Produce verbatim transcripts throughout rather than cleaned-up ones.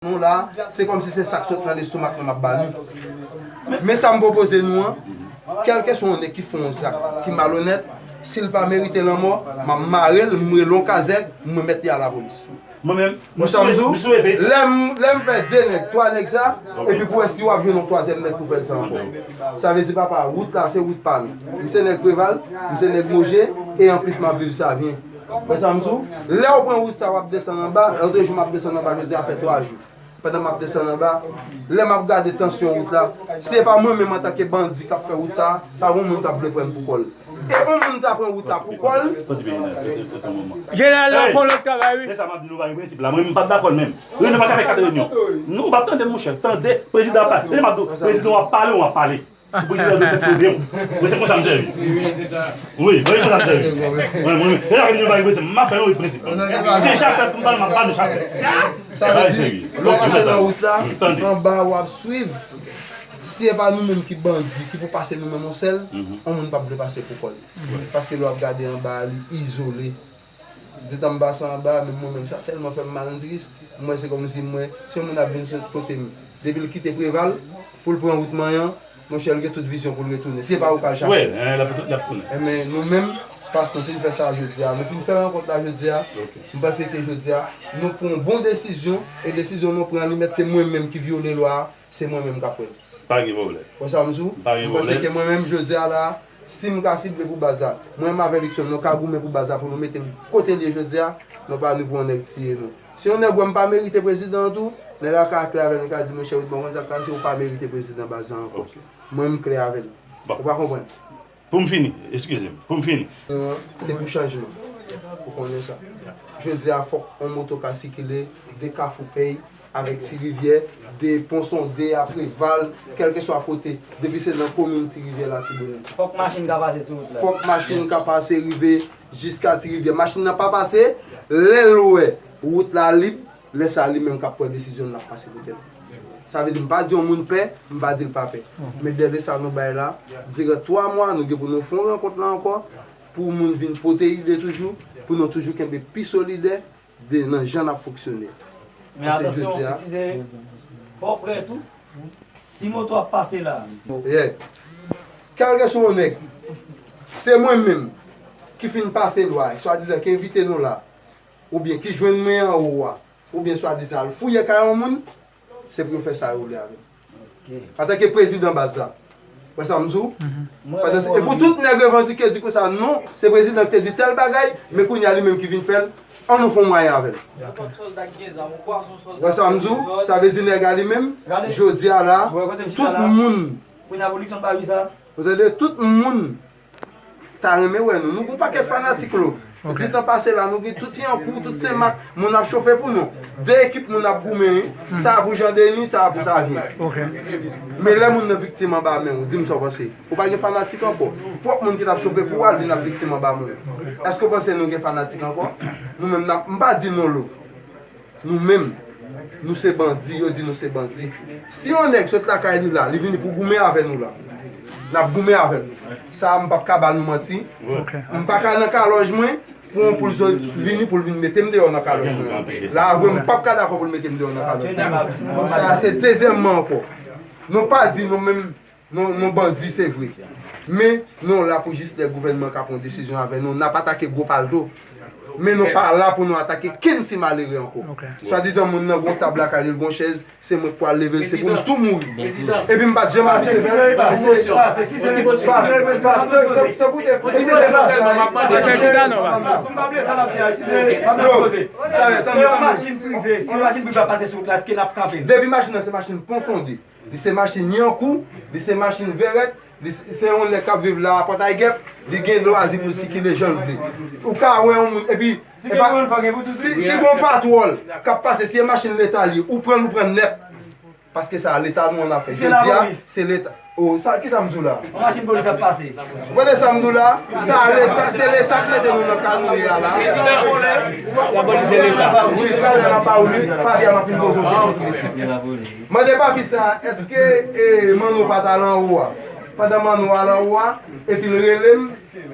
Nou la, se kòmsi se sa k sot nan lestomak nou m ap ba nou. Men sa m pwopoze nou an, kèlkeswa yon nèg ki fè yon zak ki malonèt, si l pa merite lanmò, m ap mare l, m rele yon kazèk, m remèt li a lapolis. Mwen menm, m Ou sa m swete, di w? m swete sa. Lè m, lè m fè de nèg, twa nèg sa, epi pou wè si w ap jwenn yon twazyèm nèg pou fè l sa ankò. Sa vle di, papa, wout la, se wout pa nou. M se nèg Preval, m se nèg Moje, e anplis m ap viv Savyen. Wè sa m di w? Lè w pran wout sa, w ap desann anba, lòt jou m ap desann anba, jodi a fè twa jou. Pandan m ap desann anba, lè m ap gade tansyon wout la, si se pa mwen menm antanke bandi k ap fè wout sa, pa gen moun k ap vle pran l pou kò l. E yon moun ta pran wout la pou kò l. Pran ti peyi nan, tete, tete, tete, moman. Jeneral la Hey! fè yon lòt travay, wi. Se sa m ap di nou pa gen prensip la. Mwen menm m p ap dakò l menm. Reyinyon pa ka fè kat reyinyon. Nou pa tande, monchè. Tande, prezidan pa. Lè m ap di w, prezidan w ap pale, w ap pale. Si prezidan de sèt chode w. Mwen se konsa m sèvi. Wi, mwen se konsa m sèvi. Mwen, mwen, mwen. E sa fè m di nou pa gen prensip. M ap fè yon prensip. Se chak fèt m pale, m ap pale chak fèt. Sa vle di, lè w pase nan wout la, anba w ap swiv. Si e pa nou menm ki bandi, ki pou pase nou menm yon sèl, yon moun p ap vle pase pou kò l. Paske lè w ap gade anba a, li izole. Di tan m pase anba, menm mwen menm, sa tèlman fè m mal, m tris. M wè se kòmsi m wè, se yon moun ap vin sot kote m. Depi l kite Preval, pou l pran wout Manyan, monchè, l gen tout vizyon pou l retounen. Si e pa ou k al chache. Wi, l ap tounen. Enben, nou menm, paske nou fin fè sa jodi a, nou fin fè rankont la jodi a, m panse ke jodi a, nou pran yon bon desizyon, e desizyon nou pran, li mèt se mwen menm ki vyole lwa a, se mwen menm k ap pran l. Pa gen pwoblèm. Wè sa m di w? Pa gen pwoblèm. M panse ke mwen menm, jodi a la, si m ka sible pou baz la, mwen menm avè Luckson, nou ka goumen pou baz la, pou nou mete l kote l ye jodi a, non pa nou pran yon nèg tiye nou. Si yon nèg wè m pa merite prezidan an tou, nèg la ka klè avè l, li ka di, monchè, Widman, konn sa k pase, ou pa merite prezidan baz la ankò. Mwen, m klè avè l. Ou pa konprann? Pou m fini, eskize m, pou m fini. Non, se pou chanjman. Ou konnen sa. Jodi a, fòk yon moto ka sikile de Kafou Pèy avèk Ti Rivyè, de Pon Sonde a Preval, kèlkeswa kote, depi se nan komin Ti Rivyè, Latibonit. Fòk machin ka pase sou wout la. Fòk machin ka pase rive jiska Ti Rivyè. Machin nan pa pase, lè l wè wout la lib, lè sa a li menm k ap pran desizyon l, l ap pase pou tèt li. Sa vle di, m pa di yon moun pè, m pa di l pa pè. Men dèle sa nou bay la, diran twa mwa, nou gen pou nou fè yon rankont la ankò, pou moun vin pote ide toujou, pou nou toujou kenbe pi solidè de, nan jan n ap fonksyone. Men Paske atansyon, jodi a, Ti Sere, fò w prè tou. Si moto ap pase la. Yeah. Kèlkeswa yon nèg, se mwen menm ki fin pase lwa a, swadizan ki envite nou la, oubyen ki jwenn mwen anwo a, oubyen swadizan al fouye kay yon moun, se pou yo fè sa yo vle avè m. Antanke prezidan baz la. Wè sa m di w? Pandan se, e pou tout nèg revandike di konsa, non, se prezidan ki te di tèl bagay, men kounye a li menm ki vin fè l, ann nou fè yon mwayen avè l. Wè sa m di w? Sa vle di nèg a li menm, jodi a la, tout moun, Ou tande, tout moun ta renmen wè nou. Nou gen yon pakèt fanatik, lo. Di tan pase la, nou gen tout Yankou, tout Senmak, moun ap chofe pou nou. De ekip moun ap goumen, wi. Sa a pou Jan Deni, sa a pou Savyen. Men lè moun nan viktim anba men w, di m sa w panse. Ou pa gen fanatik ankò. Pwòp moun ki t ap chofe pou w al vin ap viktim anba men w. Èske w panse nou gen fanatik ankò? Nou menm n ap, m pa di non, lo. Nou menm, nou se bandi, yo di nou se bandi. Si yon nèg sot lakay li la, li vini pou goumen avè nou la, n ap goumen avè l. Sa a, m p ap ka ba nou manti. M pa ka nan kalòj mwen, pou yon poul sot vini pou l vin mete m deyò nan kalòj mwen. La, avwe, m p ap ka dakò pou l mete m deyò nan kalòj mwen. Sa a, se dezyèmman ankò. Nou pa di nou menm, Nou, nou bandi, se vre. Men, nou la pou jis lè gouvènman ka pran desizyon avè nou. N ap atake gwo palto. Men nou pa la pou nou atake kenn ti malere ankò. Swadizan moun nan gon tab lakay li, l gon chèz, se mwen k pral leve l, se pou m tou mouri. Epi m pa t janm abitye fè l. Depi machin nan se machin Pon Sonde. Li se machin Yankou, li se machin Vèrèt, li se, se yon nèg k ap viv la, Pòtaygèp, li gen lwazi pou l sikile jan l vle. Ou ka wè yon moun, epi, si, si gon patwòl k ap pase, si se machin Leta li ye, ou pran l, ou pran l nèt. Paske sa, Leta nou an ap fè. Jodi a, se Leta. Oh, sa, ki sa m di w la? Yon machin polis ap pase. Ou konnen sa m di w la? Sa, Leta, se Leta k mete nou nan ka nou ye a la. Wi, talè la pa ou li, pa byen m ap fin poze yon kesyon tou piti. Mande papi sa, èske, e, Manno pa t al anwo a? Pandan Manno al anwo a, epi l rele m,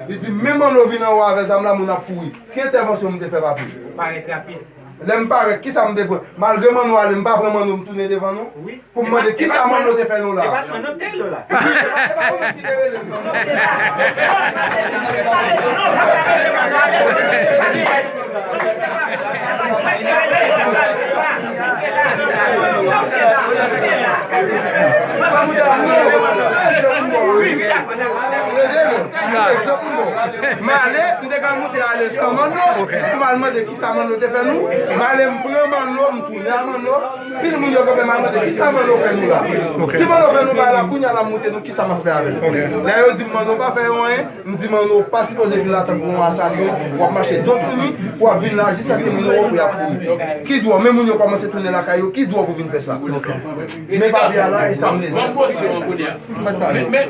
li di, men Manno vin anwo avè zam la, moun ap kouri. Ki entèvansyon m te fè, papi? Parèt rapid. Lè m parèt, kisa m te pran? Malgre Manno ale, m pa pran Manno, m tounen devan nou. Wi. Pou m mande kisa Manno te fè nou la. E pa t Manno ki te rele w la. Wi, e pa, e pa ou menm ki te rele m. M ale, m te ka moute ale san Manno, pou m al mande kisa Manno te fè nou. M ale, m pran Manno, m tounen a Manno. Pil moun yo kanpe m al mande kisa Manno fè nou la. Si Manno fè nou bagay la, kounye a la m moute nou kisa m ap fè avè l. Lè yo di m Manno pa fè yo anyen, m di Manno pa sipoze vin la tankou yon asasen, w ap mache do touni, pou w ap vin la jiskaske moun yo wè w pou y ap kouri. Ki dwa w, men moun yo kòmanse tounen lakay yo, ki dwa w pou vin fè sa? Men papye a la, e sa m te di. M pa t pale.